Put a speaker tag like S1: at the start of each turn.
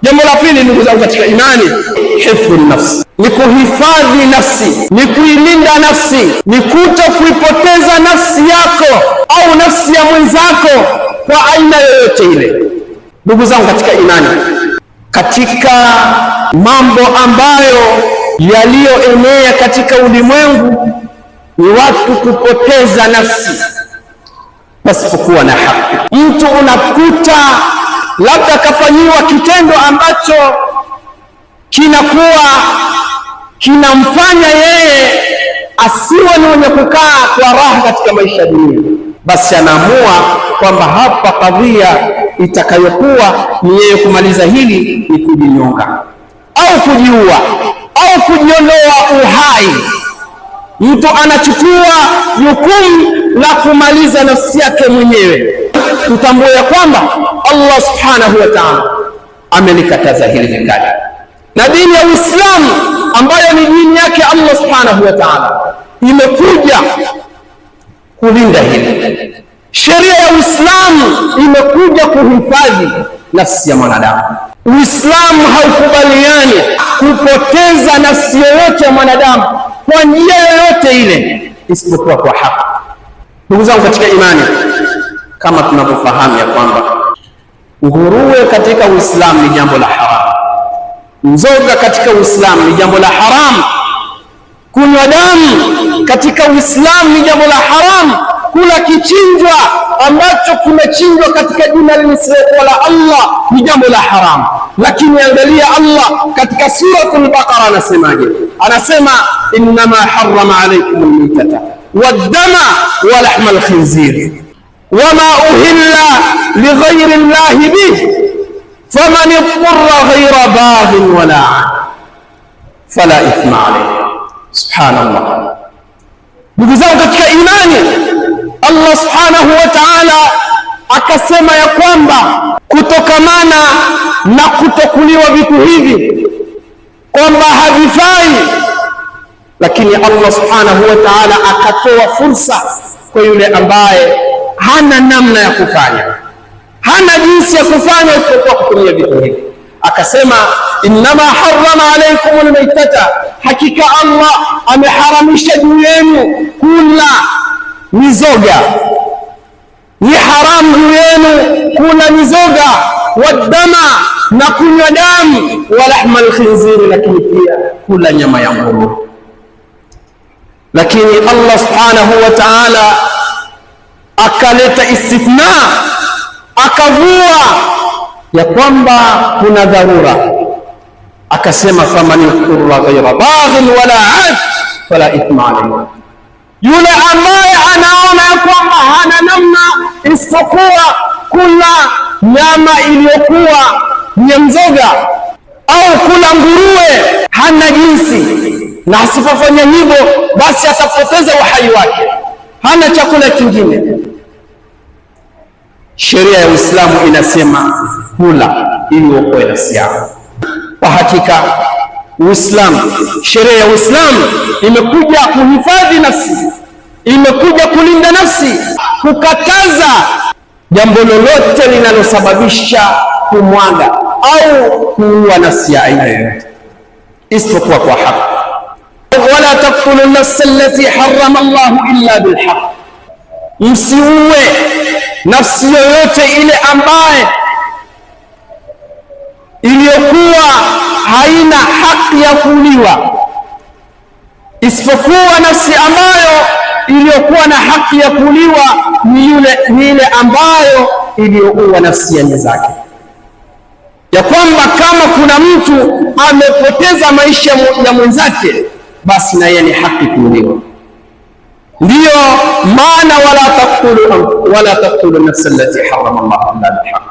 S1: Jambo la pili, ndugu zangu katika imani, hifdhu nafsi ni kuhifadhi nafsi, ni kuilinda nafsi, ni kuto kuipoteza nafsi yako au nafsi ya mwenzako kwa aina yoyote ile. Ndugu zangu katika imani, katika mambo ambayo yaliyoenea katika ulimwengu ni watu kupoteza nafsi pasipokuwa na haki. Mtu unakuta labda kafanyiwa kitendo ambacho kinakuwa kinamfanya yeye asiwe ni mwenye kukaa kwa raha katika maisha ya dunia, basi anaamua kwamba hapa kadhia itakayokuwa ni yeye kumaliza hili ni kujinyonga au kujiua au kujiondoa uhai. Mtu anachukua jukumu la kumaliza nafsi yake mwenyewe. Tutambue ya kwamba Allah subhanahu wa ta'ala amelikataza hili vikali, na dini ya Uislamu ambayo ni dini yake Allah subhanahu wa ta'ala imekuja kulinda hili. Sheria ya Uislamu imekuja kuhifadhi nafsi ya mwanadamu. Uislamu haukubaliani kupoteza nafsi yoyote ya mwanadamu kwa njia yoyote ile isipokuwa kwa haki. Ndugu zangu katika imani, kama tunavyofahamu ya kwamba nguruwe katika Uislamu ni jambo la haramu, mzoga katika Uislamu ni jambo la haramu, kunywa damu katika Uislamu ni jambo la haramu, kula kichinjwa ambacho kimechinjwa katika jina lisilokuwa la Allah ni jambo la haramu. Lakini angalia Allah katika Suratul Baqara anasemaje? Anasema, innama harrama alaykum almaytata waddama wa lahma alkhinzir wama uhilla lighairi llahi bih faman idturra ghaira baghin wala ad fala ithma alayh. Subhanallah. Ndugu zangu katika imani, Allah subhanahu wa ta'ala akasema ya kwamba kutokamana na kutokuliwa vitu hivi kwamba havifai, lakini Allah subhanahu wa ta'ala akatoa fursa kwa yule ambaye hana namna ya kufanya, hana jinsi ya kufanya isipokuwa kutumia vitu hivi. Akasema, innama harrama alaykum almaytata, hakika Allah ameharamisha juu yenu kula mizoga, ni haramu juu yenu kula mizoga, waddama, na kunywa damu, wa lahma alkhinziri, lakini pia kula nyama ya nguruwe. Lakini Allah subhanahu wa ta'ala akaleta istithna, akavua ya kwamba kuna dharura, akasema faman idturra ghaira baghin wala ad fala ithma alayhi, yule ambaye anaona ya kwamba hana namna isipokuwa kula nyama iliyokuwa ni ya mzoga au kula nguruwe, hana jinsi, na asipofanya hivyo basi atapoteza uhai wake, hana chakula kingine. Sheria ya Uislamu inasema kula ili uokoe nafsi yako. Kwa hakika Uislamu, sheria ya Uislamu imekuja kuhifadhi nafsi, imekuja kulinda nafsi, kukataza jambo lolote linalosababisha kumwaga au kuua nafsi ya aina yoyote isipokuwa kwa haki. Wala taktulu nafsa allati harrama Allahu illa bilhaq, msiue nafsi yoyote ile ambaye iliyokuwa haina haki ya kuuliwa, isipokuwa nafsi ambayo iliyokuwa na haki ya kuuliwa ni yule ni ile ambayo iliyoua nafsi ya mwenzake, ya kwamba kama kuna mtu amepoteza maisha ya mwenzake, basi na yeye ni haki kuuliwa. Ndiyo maana wala taqtulu wala taqtulu nafsa allati harrama Allahu illa bilhaq.